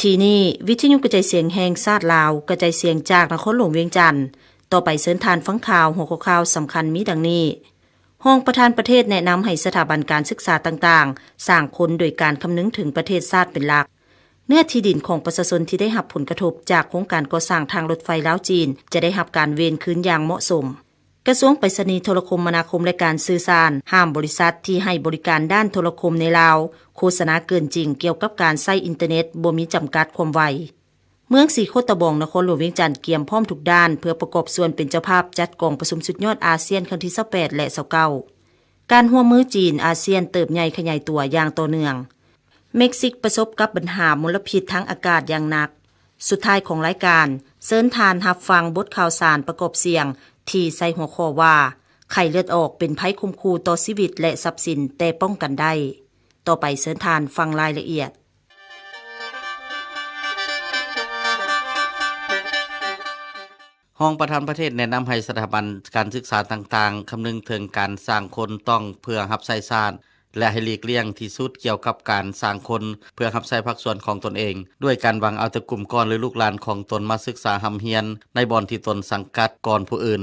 ທີ່ນີ້ ວິທະຍຸກະຈາຍສຽງແຫ່ງຊາດລາວ ກະຈາຍສຽງຈາກນະຄອນຫຼວງວຽງຈັນ. ຕໍ່ໄປເຊີນທ່ານຟັງຂ່າວ. ຫົວຂໍ້ຂ່າວສຳຄັນມີດັ່ງນີ້: ຮອງປະທານປະເທດແນະນຳໃຫ້ສະຖາບັນການສຶກສາຕ່າງໆ ສ້າງຄົນໂດຍການຄຳນຶງເຖິງປະເທດຊາດເປັນຫຼັກ. ເນື້ອທີ່ດິນຂອງປະຊາຊົນທີ່ໄດ້ຮັບຜົນກະທົບຈາກໂຄງການກໍ່ສ້າງທາງລົດໄຟລາວ-ຈີນ ຈະໄດ້ຮັບການເວນຄືນຢ່າງເໝາະສົມ. ກະຊວງໄປສະນີ ໂທລະຄົມມະນາຄົມ ແລະ ການສື່ສານ ຫ້າມບໍລິສັດທີ່ໃຫ້ບໍລິການດ້ານໂທລະຄົມໃນລາວ ໂຄສະນາເກີນຈິງກ່ຽວກັບການໃຊ້ອິນເຕີເນັດບໍ່ມີຈຳກັດຄວາມໄວ. ເມືອງສີໂຄດຕະບອງ ນະຄອນຫຼວງວຽງຈັນ ກຽມພ້ອມທຸກດ້ານ ເພື່ອປະກອບສ່ວນເປັນເຈົ້າພາບຈັດກອງປະຊຸມສຸດຍອດອາຊຽນຄັ້ງທີຊາວແປດ ແລະ ຊາວເກົ້າ. ການຮ່ວມມືຈີນ-ອາຊຽນເຕີບໃຫຍ່ຂະຫຍາຍຕົວຢ່າງຕໍ່ເນື່ອງ. ເມັກຊິກປະສົບກັບບັນຫາມົນລະພິດທາງອາກາດຢ່າງໜັກ. ສຸດທ້າຍຂອງລາຍການ, ເຊີນທ່ານຮັບຟັງບົດຂ່າວສານປະກອບສຽງທີ່ໃສ່ຫົວຂໍ້ວ່າ ໄຂ້ເລືອດອອກເປັນໄພຂົ່ມຂູ່ຕໍ່ຊີວິດ ແລະ ຊັບສິນ, ແຕ່ປ້ອງກັນໄດ້. ຕໍ່ໄປເຊີນທ່ານຟັງລາຍລະອຽດ. ຮອງປະທານປະເທດແນະນຳໃຫ້ສະຖາບັນການສຶກສາຕ່າງໆ ຄຳນຶງເຖິງການສ້າງຄົນຕ້ອງເພື່ອຮັບໃຊ້ຊາດ ແລະ ໃຫ້ຫຼີກລ່ຽງທີ່ສຸດກ່ຽວກັບການສ້າງຄົນເພື່ອຮັບໃຊ້ພາກສ່ວນຂອງຕົນເອງ, ດ້ວຍການຫວັງເອົາແຕ່ກຸ່ມກ້ອນ ຫຼື ລູກຫຼານຂອງຕົນມາສຶກສາຮ່ຳຮຽນໃນບ່ອນທີ່ຕົນສັງກັດກ່ອນຜູ້ອື່ນ.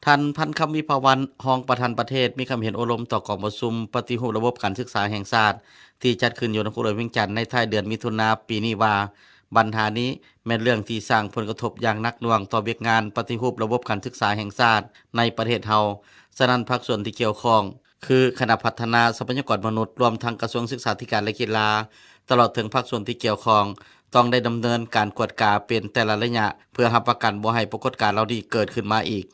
ທ່ານ ພັນຄຳ ວິພາວັນ ຮອງປະທານປະເທດ ມີຄຳເຫັນໂອ້ລົມຕໍ່ກອງປະຊຸມປະຕິຮູບລະບົບການສຶກສາແຫ່ງຊາດ ທີ່ຈັດຂຶ້ນຢູ່ນະຄອນຫຼວງວຽງຈັນໃນທ້າຍເດືອນມິຖຸນາປີນີ້ວ່າ, ບັນຫານີ້ແມ່ນເລື່ອງທີ່ສ້າງຜົນກະທົບຢ່າງໜັກໜ່ວງຕໍ່ວຽກງານປະຕິຮູບລະບົບການສຶກສາແຫ່ງຊາດໃນປະເທດເຮົາ. ສະນັ້ນ ພາກສ່ວນທີ່ກ່ຽວຂ້ອງ ຄືຄະນະພັດທະນາຊັບພະຍາກອນມະນຸດ, ລວມທັງກະຊວງສຶກສາທິການ ແລະ ກິລາ, ຕະຫຼອດເຖິງພາກສ່ວນທີ່ກ່ຽວຂ້ອງ ຕ້ອງໄດ້ດຳເນີນການກວດກາເປັນແຕ່ລະໄລຍະ ເພື່ອຮັບປະກັນບໍ່ໃຫ້ປາກົດການເຫຼົ່ານີ້ເກີດຂຶ້ນມາອີກ.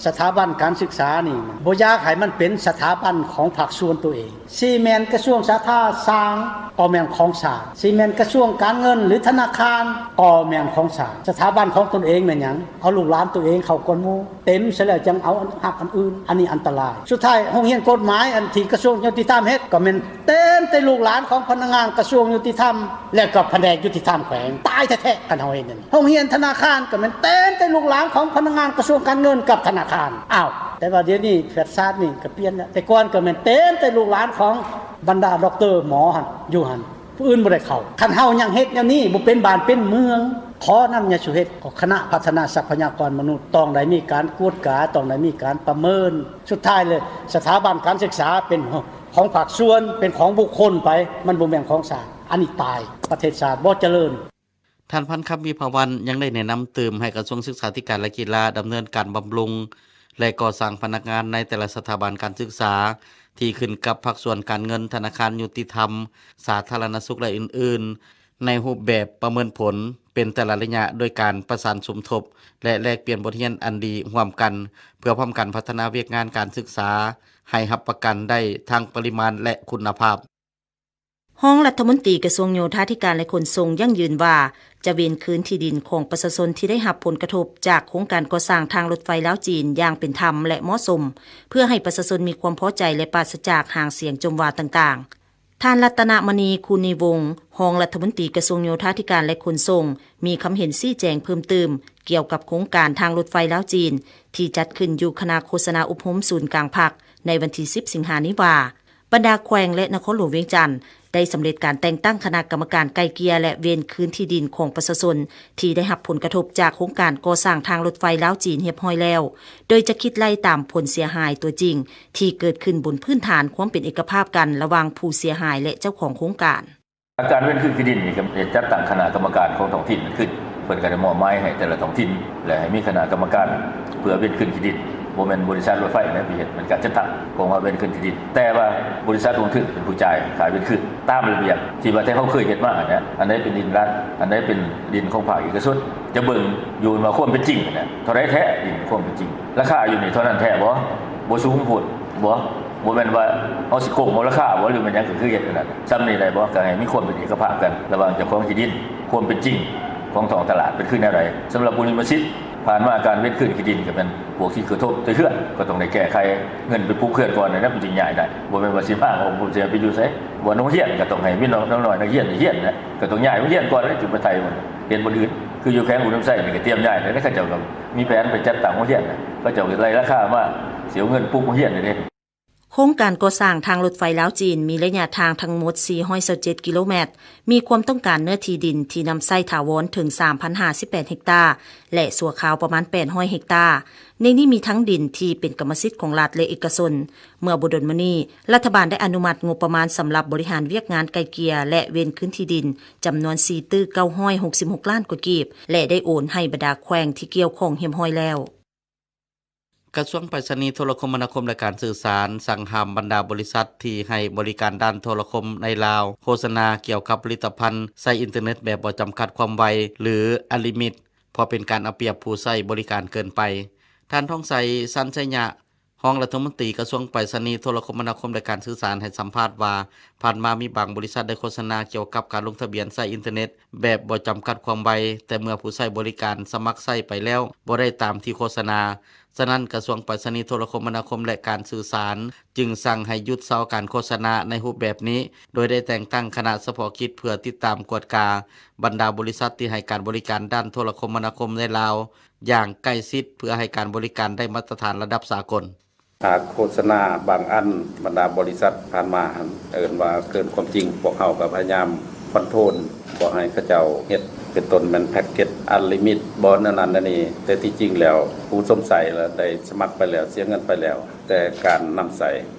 ສະຖາບັນການສຶກສານີ້ ບໍ່ຢາກໃຫ້ມັນເປັນສະຖາບັນຂອງພາກສ່ວນຕົວເອງ. ຊິແມ່ນກະຊວງສາທາສ້າງກໍແມ່ນຂອງຊາດ, ຊິແມ່ນກະຊວງການເງິນ ຫຼື ທະນາຄານກໍແມ່ນຂອງຊາດ. ສະຖາບັນຂອງຕົນເອງແມ່ນຫຍັງ? ເອົາລູກຫຼານຕົວເອງເຂົ້າກ່ອນໝູ່ ເຕັມຊະແລ້ວຈັ່ງເອົາອັນຮັບອັນອື່ນ, ອັນນີ້ອັນຕະລາຍ. ສຸດທ້າຍໂຮງຮຽນກົດໝາຍອັນທີ່ກະຊວງຍຸຕິທຳເຮັດ ກໍແມ່ນເຕັມແຕ່ລູກຫຼານຂອງພະນັກງານກະຊວງຍຸຕິທຳ ແລ້ວກໍພະແນກຍຸຕິທຳແຂວງ. ຕາຍແທ້ໆ ຄັນເຮົາເຮັດແນວນີ້. ໂຮງຮຽນທະນາຄານກໍແມ່ນເຕັມແຕ່ລູກຫຼານຂອງພະນັກງານກະຊວງການເງິນກັບທະນາຄານ. ອ້າວ ແຕ່ວ່າດຽວນີ້ແຟດຊາດນີ້ກໍປ່ຽນແລ້ວ. ແຕ່ກ່ອນກໍແມ່ນເຕັມແຕ່ລູກຫຼານຂອງບັນດາດັອກເຕີໝໍຫັ້ນ ຢູ່ຫັ້ນ. ຜູ້ອື່ນບໍ່ໄດ້ເຂົ້າ. ຄັນເຮົາຍັງເຮັດແນວນີ້ ບໍ່ເປັນບ້ານເປັນເມືອງ, ຂໍນຳຍາສຸເຮັດ ຂອງຄະນະພັດທະນາຊັບພະຍາກອນມະນຸດ ຕ້ອງໄດ້ມີການກວດກາ, ຕ້ອງໄດ້ມີການປະເມີນ. ສຸດທ້າຍເລີຍ ສະຖາບັນການສຶກສາເປັນຂອງພາກສ່ວນ, ເປັນຂອງບຸກຄົນໄປ, ມັນບໍ່ແມ່ນຂອງຊາດ. ອັນນີ້ຕາຍ, ປະເທດຊາດບໍ່ຈະເລີນ. ທ່ານ ພັນຄຳ ວິພາວັນ ຍັງໄດ້ແນະນຳຕື່ມໃຫ້ກະຊວງສຶກສາທິການ ແລະ ກິລາ ດຳເນີນການບຳລຸງ ແລະ ກໍ່ສ້າງພະນັກງານໃນແຕ່ລະສະຖາບັນການສຶກສາ ທີ່ຂຶ້ນກັບພາກສ່ວນການເງິນ, ທະນາຄານ, ຍຸຕິທຳ, ສາທາລະນະສຸກ ແລະ ອື່ນໆ ໃນຮູບແບບປະເມີນຜົນເປັນແຕ່ລະໄລຍະ, ໂດຍການປະສານສົມທົບ ແລະ ແລກປ່ຽນບົດຮຽນອັນດີຮ່ວມກັນ, ເພື່ອພ້ອມກັນພັດທະນາວຽກງານການສຶກສາໃຫ້ຮັບປະກັນໄດ້ທັງປະລິມານ ແລະ ຄຸນນະພາບ. ຮອງລັດຖະມົນຕີກະຊວງໂຍທາທິການ ແລະ ຂົນສົ່ງຢັ້ງຢືນວ່າ ຈະເວນຄືນທີ່ດິນຂອງປະຊາຊົນທີ່ໄດ້ຮັບຜົນກະທົບຈາກໂຄງການກໍ່ສ້າງທາງລົດໄຟລາວ-ຈີນຢ່າງເປັນທຳ ແລະ ເໝາະສົມ, ເພື່ອໃຫ້ປະຊາຊົນມີຄວາມພໍໃຈ ແລະ ປາສະຈາກຫາງສຽງຈົ່ມວ່າຕ່າງໆ. ທ່ານ ລັດຕະນະມະນີ ຄູນີວົງ ຮອງລັດຖະມົນຕີກະຊວງໂຍທາທິການ ແລະ ຂົນສົ່ງ ມີຄຳເຫັນຊີ້ແຈງເພີ່ມຕື່ມກ່ຽວກັບໂຄງການທາງລົດໄຟລາວ-ຈີນ ທີ່ຈັດຂຶ້ນຢູ່ຄະນະໂຄສະນາອົບຮົມສູນກາງພັກ ໃນວັນທີສິບ ສິງຫານີ້ວ່າ, ບັນດາແຂວງ ແລະ ນະຄອນຫຼວງວຽງຈັນ ໄດ້ສຳເລັດການແຕ່ງຕັ້ງຄະນະກຳມະການໄກ່ເກ່ຍ ແລະ ເວນຄືນທີ່ດິນຂອງປະຊາຊົນ ທີ່ໄດ້ຮັບຜົນກະທົບຈາກໂຄງການກໍ່ສ້າງທາງລົດໄຟລາວ-ຈີນຮຽບຮ້ອຍແລ້ວ, ໂດຍຈະຄິດໄລ່ຕາມຜົນເສຍຫາຍຕົວຈິງ ທີ່ເກີດຂຶ້ນບົນພື້ນຖານຄວາມເປັນເອກະພາບກັນລະຫວ່າງຜູ້ເສຍຫາຍ ແລະ ເຈົ້າຂອງໂຄງການ. ການເວນຄືນທີ່ດິນນີ້ ກໍຈະຈັດຕັ້ງຄະນະກຳມະການຂອງທ້ອງຖິ່ນຂຶ້ນ, ເພິ່ນກໍໄດ້ມອບໝາຍໃຫ້ແຕ່ລະທ້ອງຖິ່ນ ແລະ ໃຫ້ມີຄະນະກຳມະການເພື່ອເວນຄືນທີ່ດິນ, ບໍ່ແມ່ນບໍລິສັດລົດໄຟນະ ໄປເຮັດ ເປັນການຈັດຕັ້ງ ຂອງວ່າເວນຄືນທີ່ດິນ. ແຕ່ວ່າບໍລິສັດລົງທຶນເປັນຜູ້ຈ່າຍຄ່າເວນຄືນ ຕາມລະບຽບທີ່ວ່າແຕ່ເຮົາເຄີຍເຮັດມາຫັ້ນແຫຼະ. ອັນໃດເປັນດິນລັດ, ອັນໃດເປັນດິນຂອງພາກເອກະຊົນ, ຈະເບິ່ງຢູ່ວ່າຄວາມເປັນຈິງຫັ້ນນະ ເທົ່າໃດແທ້ດິນຄວາມເປັນຈິງ, ລາຄາຢູ່ນີ້ເທົ່ານັ້ນແທ້ບໍ່? ບໍ່ສູງໂພດບໍ່? ບໍ່ແມ່ນວ່າເຮົາຊິໂກງເອົາລາຄາບໍ່ ຫຼືແມ່ນຫຍັງ ກໍຄືເຮັດອັນນັ້ນ. ສ່ຳນີ້ໄດ້ບໍ່? ກໍໃຫ້ມີຄວາມເປັນເອກະພາບກັນລະຫວ່າງເຈົ້າຂອງທີ່ດິນ, ຄວາມເປັນຈິງຂອງທ້ອງຕະຫຼາດເປັນຄືແນວໃດ. ສຳລັບບຸລິມະສິດ ຜ່ານມາການເວນຄືນທີ່ດິນກໍແມ່ນພວກທີ່ກະທົບແຕ່ເຮືອນ ກໍຕ້ອງໄດ້ແກ້ໄຂ, ເງິນໄປປຸກເຮືອນກ່ອນ ແລ້ວມັນຈຶ່ງຍ້າຍໄດ້. ບໍ່ແມ່ນວ່າຊິມ້າງອອກ ບໍ່ຮູ້ຊິເອົາໄປຢູ່ໃສ. ບ່ອນໂຮງຮຽນກໍຕ້ອງໃຫ້ມີນ້ອງໆນັກຮຽນໄດ້ຮຽນນະ, ກໍຕ້ອງຍ້າຍໂຮງຮຽນກ່ອນ ແລ້ວຈຶ່ງໄປໄທມັນ. ເຮັດບ່ອນອື່ນ ຄືຢູ່ແຂວງອຸດົມໄຊນີ້ກໍຕຽມຍ້າຍແລ້ວ, ເຂົາເຈົ້າກໍມີແຜນໄປຈັດຕັ້ງໂຮງຮຽນນະ, ເຂົາເຈົ້າກໍໄລ່ລາຄາມາ ຊິເອົາເງິນປຸກໂຮງຮຽນນີ້ເດ້. ໂຄ ໂຄງການກໍ່ສ້າງທາງລົດໄຟລາວ-ຈີນ ມີໄລຍະທາງທັງໝົດ ສີ່ຮ້ອຍຊາວເຈັດ ກິໂລແມັດ, ມີຄວາມຕ້ອງການເນື້ອທີ່ດິນທີ່ນຳໃຊ້ຖາວອນເຖິງ ສາມພັນຫ້າສິບແປດ ເຮັກຕາ ແລະ ຊົ່ວຄາວປະມານ ແປດຮ້ອຍ ເຮັກຕາ. ໃນນີ້ມີທັງດິນທີ່ເປັນກຳມະສິດຂອງລັດ ແລະ ເອກະຊົນ. ເມື່ອບໍ່ດົນມານີ້, ລັດຖະບານໄດ້ອະນຸມັດງົບປະມານສຳລັບບໍລິຫານວຽກງານໄກ່ເກ່ຍ ແລະ ເວນຄືນທີ່ດິນ ຈຳນວນ ສີ່ຕື້ ເກົ້າຮ້ອຍຫົກສິບຫົກ ລ້ານກວ່າກີບ ແລະ ໄດ້ໂອນໃຫ້ບັນດາແຂວງທີ່ກ່ຽວຂ້ອງຮຽບຮ້ອຍແລ້ວ. ກະຊວງໄປສະນີ ໂທລະຄົມມະນາຄົມ ແລະ ການສື່ສານ ສັ່ງຫ້າມບັນດາບໍລິສັດທີ່ໃຫ້ບໍລິການດ້ານໂທລະຄົມໃນລາວ ໂຄສະນາກ່ຽວກັບຜະລິດຕະພັນໃຊ້ອິນເຕີເນັດແບບບໍ່ຈຳກັດຄວາມໄວ ຫຼື Unlimited ເພາະເປັນການເອົາປຽບຜູ້ໃຊ້ບໍລິການເກີນໄປ. ທ່ານ ທອງໃສ ສັນໄຊຍະ ຮອງລັດຖະມົນຕີກະຊວງໄປສະນີ ໂທລະຄົມມະນາຄົມ ແລະ ການສື່ສານ ໃຫ້ສຳພາດວ່າ ຜ່ານມາມີບາງບໍລິສັດໄດ້ໂຄສະນາກ່ຽວກັບການລົງທະບຽນໃຊ້ອິນເຕີເນັດແບບບໍ່ຈຳກັດຄວາມໄວ, ແຕ່ເມື່ອຜູ້ໃຊ້ບໍລິການສະໝັກໃຊ້ໄປແລ້ວ ບໍ່ໄດ້ຕາມທີ່ໂຄສະນາ. ສະນັ້ນ, ກະຊວງໄປສະນີ ໂທລະຄົມມະນາຄົມ ແລະ ການສື່ສານ ຈຶ່ງສັ່ງໃຫ້ຢຸດເຊົາການໂຄສະນາໃນຮູບແບບນີ້, ໂດຍໄດ້ແຕ່ງຕັ້ງຄະນະສະເພາະກິດເພື່ອຕິດຕາມກວດກາບັນດາບໍລິສັດທີ່ໃຫ້ການບໍລິການດ້ານໂທລະຄົມມະນາຄົມໃນລາວ ຢ່າງໃກ້ຊິດ ເພື່ອໃຫ້ການບໍລິການໄດ້ມາດຕະຖານລະດັບສາກົນ. ຖ້າໂຄສະນາບາງອັນ ບັນດາບໍລິສັດຜ່ານມາຫັ້ນເອີ້ນວ່າເກີນຄວາມຈິງ, ພວກເຮົາກໍພະຍາຍາມຄອນໂທຣນ ບໍ່ໃຫ້ເຂົາເຈົ້າເຮັດ ເປັນຕົ້ນແມ່ນແພັກເກັດ Unlimited ບໍ່ ແນວນັ້ນແນວນີ້, ແຕ່ທີ່ຈິງແລ້ວ ຜູ້ສົມໃສລະໄດ້ສະໝັກໄປແລ້ວ ເສຍເງິນໄປແລ້ວ, ແຕ່ການນຳໃຊ້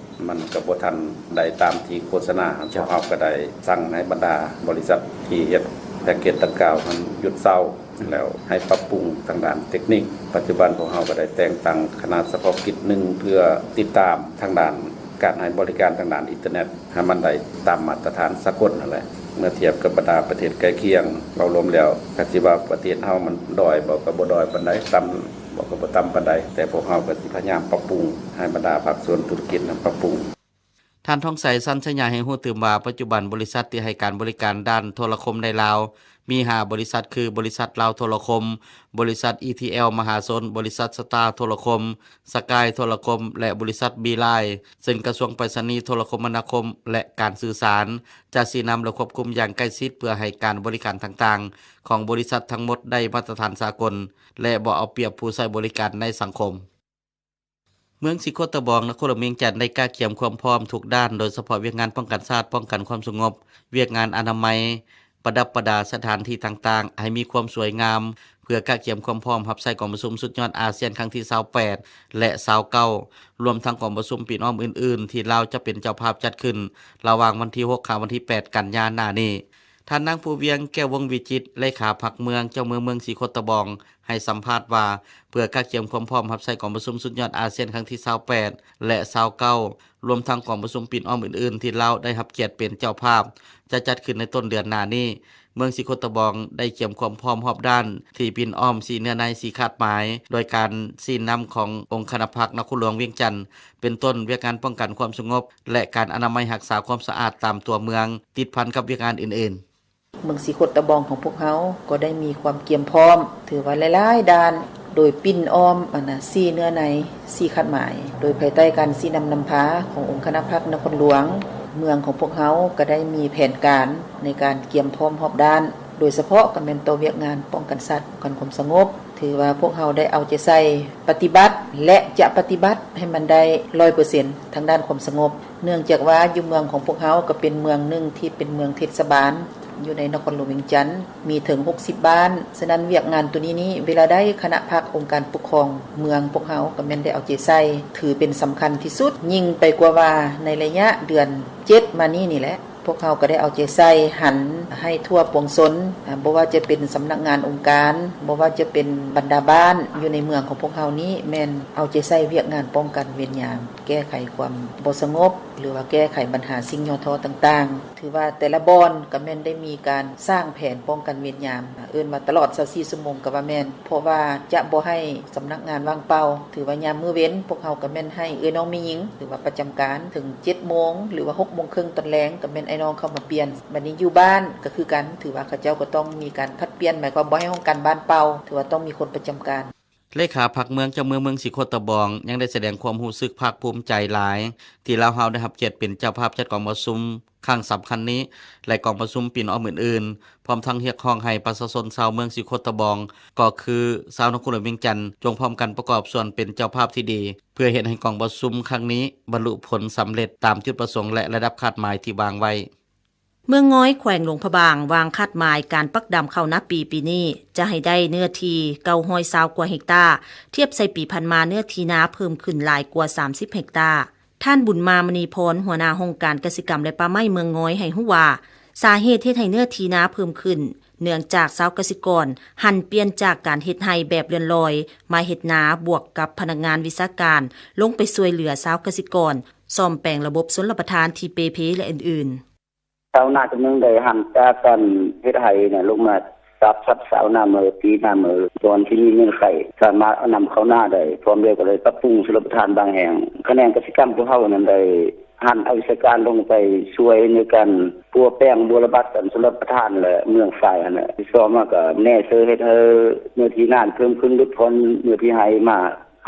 ມັນກໍບໍ່ທັນໄດ້ຕາມທີ່ໂຄສະນາ. ເຈົ້າ. ພວກເຮົາກໍໄດ້ສັ່ງໃຫ້ບັນດາບໍລິສັດທີ່ເຮັດແພັກເກັດດັ່ງກ່າວຫັ້ນຢຸດເຊົາ ແລ້ວໃຫ້ປັບປຸງທາງດ້ານເຕັກນິກ. ປັດຈຸບັນພວກເຮົາກໍໄດ້ແຕ່ງຕັ້ງຄະນະສະເພາະກິດໜຶ່ງ ເພື່ອຕິດຕາມທາງດ້ານການໃຫ້ບໍລິການທາງດ້ານອິນເຕີເນັດ ໃຫ້ມັນໄດ້ຕາມມາດຕະຖານສາກົນຫັ້ນແຫຼະ. ເມື່ອທຽບກັບບັນດາປະເທດໃກ້ຄຽງ ເວົ້າລວມແລ້ວ ກໍຊິວ່າປະເທດເຮົາມັນດ້ອຍບໍ່ ກໍບໍ່ດ້ອຍປານໃດ, ຕ່ຳບໍ່ ກໍບໍ່ຕ່ຳປານໃດ, ແຕ່ພວກເຮົາກໍຊິພະຍາຍາມປັບປຸງ ໃຫ້ບັນດາພາກສ່ວນທຸລະກິດນັ້ນປັບປຸງ. ທ່ານ ທອງໃສ ສັນໄຊຍະ ໃຫ້ຮູ້ຕື່ມວ່າ ປັດຈຸບັນບໍລິສັດທີ່ໃຫ້ການບໍລິການດ້ານໂທລະຄົມໃນລາວ ມີຫ້າບໍລິສັດ ຄື ບໍລິສັດລາວໂທລະຄົມ, ບໍລິສັດ ອີທີແອລ ມະຫາຊົນ, ບໍລິສັດສະຕາໂທລະຄົມ, ສະກາຍໂທລະຄົມ ແລະ ບໍລິສັດ ບີລາຍ ເຊິ່ງກະຊວງໄປສະນີ ໂທລະຄົມມະນາຄົມ ແລະ ການສື່ສານ ຈະຊີ້ນຳ ແລະ ຄວບຄຸມຢ່າງໃກ້ຊິດ ເພື່ອໃຫ້ການບໍລິການຕ່າງໆ ຂອງບໍລິສັດທັງໝົດໄດ້ມາດຕະຖານສາກົນ ແລະ ບໍ່ເອົາປຽບຜູ້ໃຊ້ບໍລິການໃນສັງຄົມ. ເມືອງສີໂຄດຕະບອງ ນະຄອນຫຼວງວຽງຈັນ ໄດ້ກະກຽມຄວາມພ້ອມທຸກດ້ານ, ໂດຍສະເພາະວຽກງານປ້ອງກັນຊາດ, ປ້ອງກັນຄວາມສະຫງົບ, ວຽກງານອະນາໄມ, ປະດັບປະດາສະຖານທີ່ຕ່າງໆ ໃຫ້ມີຄວາມສວຍງາມ ເພື່ອກະກຽມຄວາມພ້ອມຮັບໃຊ້ກອງປະຊຸມສຸດຍອດອາຊຽນຄັ້ງທີຊາວແປດ ແລະ ຊາວເກົ້າ ລວມທັງກອງປະຊຸມປີນອ້ອມອື່ນໆ ທີ່ລາວຈະເປັນເຈົ້າພາບຈັດຂຶ້ນ ລະຫວ່າງວັນທີຫົກ ຫາ ວັນທີແປດ ກັນຍາໜ້ານີ້. ທ່ານນາງ ພູວຽງ ແກ້ວວົງວິຈິດ ເລຂາພັກເມືອງ ເຈົ້າເມືອງເມືອງສີໂຄດຕະບອງ ໃຫ້ສຳພາດວ່າ ເພື່ອກະກຽມຄວາມພ້ອມຮັບໃຊ້ກອງປະຊຸມສຸດຍອດອາຊຽນຄັ້ງທີຊາວແປດ ແລະ ຊາວເກົ້າ ລວມທັງກອງປະຊຸມປີນອ້ອມອື່ນໆ ທີ່ລາວໄດ້ຮັບກຽດເປັນເຈົ້າພາບ ຈະຈັດຂຶ້ນໃນຕົ້ນເດືອນໜ້ານີ້, ເມືອງສີໂຄດຕະບອງໄດ້ກຽມຄວາມພ້ອມຮອບດ້ານ ທີ່ປີນອ້ອມສີ່ເນື້ອໃນ ສີ່ຄາດໝາຍ ໂດຍການຊີ້ນຳຂອງອົງຄະນະພັກນະຄອນຫຼວງວຽງຈັນ ເປັນຕົ້ນວຽກງານປ້ອງກັນຄວາມສະຫງົບ ແລະ ການອະນາໄມຮັກສາຄວາມສະອາດຕາມຕົວເມືອງ ຕິດພັນກັບວຽກງານອື່ນໆ. ເມືອງສີໂຄດຕະບອງຂອງພວກເຮົາກໍໄດ້ມີຄວາມກຽມພ້ອມ ຖືວ່າຫຼາຍໆດ້ານ ໂດຍປິ່ນອ້ອມອັນນະ ສີ່ເນື້ອໃນ ສີ່ຄາດໝາຍ ໂດຍພາຍໃຕ້ການຊີ້ນຳນຳພາຂອງອົງຄະນະພັກນະຄອນຫຼວງ, ເມືອງຂອງພວກເຮົາກໍໄດ້ມີແຜນການໃນການກຽມພ້ອມຮອບດ້ານ ໂດຍສະເພາະກໍແມ່ນຕໍ່ວຽກງານປ້ອງກັນຊາດ ປ້ອງກັນຄວາມສະຫງົບ. ຖືວ່າພວກເຮົາໄດ້ເອົາໃຈໃສ່ປະຕິບັດ ແລະ ຈະປະຕິບັດໃຫ້ມັນໄດ້ຮ້ອຍເປີເຊັນທາງດ້ານຄວາມສະຫງົບ. ເນື່ອງຈາກວ່າຢູ່ເມືອງຂອງພວກເຮົາກໍເປັນເມືອງໜຶ່ງທີ່ເປັນເມືອງເທດສະບານຢູ່ໃນນະຄອນຫຼວງວຽງຈັນ ມີເຖິງຫົກສິບບ້ານ. ສະນັ້ນວຽກງານໂຕນີ້ນີ້ ເວລາໃດຄະນະພັກອົງການປົກຄອງເມືອງພວກເຮົາກໍແມ່ນໄດ້ເອົາໃຈໃສ່ ຖືເປັນສຳຄັນທີ່ສຸດ ຍິ່ງໄປກວ່າວ່າໃນໄລຍະເດືອນເຈັດມານີ້ນີ້ແຫຼະ ພວກເຮົາກໍໄດ້ເອົາໃຈໃສ່ຫັນໃຫ້ທົ່ວປວງຊົນ ອາ ບໍ່ວ່າຈະເປັນສຳນັກງານອົງການ, ບໍ່ວ່າຈະເປັນບັນດາບ້ານຢູ່ໃນເມືອງຂອງພວກເຮົານີ້ ແມ່ນເອົາໃຈໃສ່ວຽກງານປ້ອງກັນເວນຍາມ ແກ້ໄຂຄວາມບໍ່ສະຫງົບ ຫຼືວ່າແກ້ໄຂບັນຫາສິ່ງຫຍໍ້ທໍ້ຕ່າງໆ. ຖືວ່າແຕ່ລະບ່ອນກໍແມ່ນໄດ້ມີການສ້າງແຜນປ້ອງກັນເວນຍາມ ເອີ້ນວ່າຕະຫຼອດຊາວສີ່ຊົ່ວໂມງກໍວ່າແມ່ນ ເພາະວ່າຈະບໍ່ໃຫ້ສຳນັກງານວ່າງເປົ່າ. ຖືວ່າຍາມມື້ເວັນ ພວກເຮົາກໍແມ່ນໃຫ້ເອື້ອຍນ້ອງແມ່ຍິງ ຖືວ່າປະຈຳການເຖິງເຈັດໂມງ ຫຼືວ່າຫົກໂມງເຄິ່ງຕອນແລງ ກໍແມ່ນອ້າຍນ້ອງເຂົ້າມາປ່ຽນ. ບັດນີ້ຢູ່ບ້ານກໍຄືກັນ ຖືວ່າເຂົາເຈົ້າກໍຕ້ອງມີການຜັດປ່ຽນ ໝາຍຄວາມບໍ່ໃຫ້ຫ້ອງການບ້ານເປົ່າ ຖືວ່າຕ້ອງມີຄົນປະຈຳການ. ເລຂາພັກເມືອງ ເຈົ້າເມືອງເມືອງສີໂຄດຕະບອງ ຍັງໄດ້ສະແດງຄວາມຮູ້ສຶກພາກພູມໃຈຫຼາຍ ທີ່ລາວເຮົາໄດ້ຮັບກຽດເປັນເຈົ້າພາບຈັດກອງປະຊຸມຄັ້ງສຳຄັນນີ້ ແລະ ກອງປະຊຸມປີນອອກອື່ນໆ, ພ້ອມທັງຮຽກຮ້ອງໃຫ້ປະຊາຊົນຊາວເມືອງສີໂຄດຕະບອງ ກໍຄືຊາວນະຄອນຫຼວງວຽງຈັນ ຈົ່ງພ້ອມກັນປະກອບສ່ວນເປັນເຈົ້າພາບທີ່ດີ ເພື່ອເຮັດໃຫ້ກອງປະຊຸມຄັ້ງນີ້ບັນລຸຜົນສຳເລັດຕາມຈຸດປະສົງ ແລະ ລະດັບຄາດໝາຍທີ່ວາງໄວ້. ເມືອງງອຍ ແຂວງຫຼວງພະບາງ ວາງຄາດໝາຍການປັກດຳເຂົ້ານາປີປີນີ້ ຈະໃຫ້ໄດ້ເນື້ອທີ່ເກົ້າຮ້ອຍຊາວກວ່າເຮັກຕາ, ທຽບໃສ່ປີຜ່ານມາເນື້ອທີ່ນາເພີ່ມຂຶ້ນຫຼາຍກວ່າສາມສິບເຮັກຕາ. ທ່ານ ບຸນມາ ມະນີພອນ ຫົວໜ້າຫ້ອງການກະສິກຳ ແລະ ປ່າໄມ້ເມືອງງອຍ ໃຫ້ຮູ້ວ່າ ສາເຫດເຮັດໃຫ້ເນື້ອທີ່ນາເພີ່ມຂຶ້ນ ເນື່ອງຈາກຊາວກະສິກອນຫັນປ່ຽນຈາກການເຮັດໄຮ່ແບບເລື່ອນລອຍ ມາເຮັດນາ ບວກກັບພະນັກງານວິຊາການລົງໄປຊ່ວຍເຫຼືອຊາວກະສິກອນ ສ້ອມແປງລະບົບຊົນລະປະທານທີ່ເປ່ເພ ແລະ ອື່ນໆ. ຊາວນາຈຳນວນໜຶ່ງໄດ້ຫັນຈາກການເຮັດໄຮ່ນະ ລົງມາຈັບສັດຊາວນາເໝີ ຕີນາເໝີ ຕອນທີ່ມີເງື່ອນໄຂ ສາມາດເອົານຳເຂົ້ານາໄດ້ ພ້ອມດ້ວຍກໍໄດ້ປັບປຸງຊົນລະປະທານບາງແຫ່ງ. ຂະແໜງກະສິກຳພວກເຮົານັ້ນໄດ້ຫັນເອົາວິຊາການລົງໄປຊ່ວຍໃນການປົວແປງບົວລະບັດກັນຊົນລະປະທານ ແລະ ເມືອງຝາຍຫັ້ນແຫຼະ. ທີ່ສອງມາກໍແນເຊີເຮັດໃຫ້ເນື້ອທີ່ນາເພີ່ມຂຶ້ນ ຫຼຸດຜ່ອນເນື້ອທີ່ໄຮ່ມາ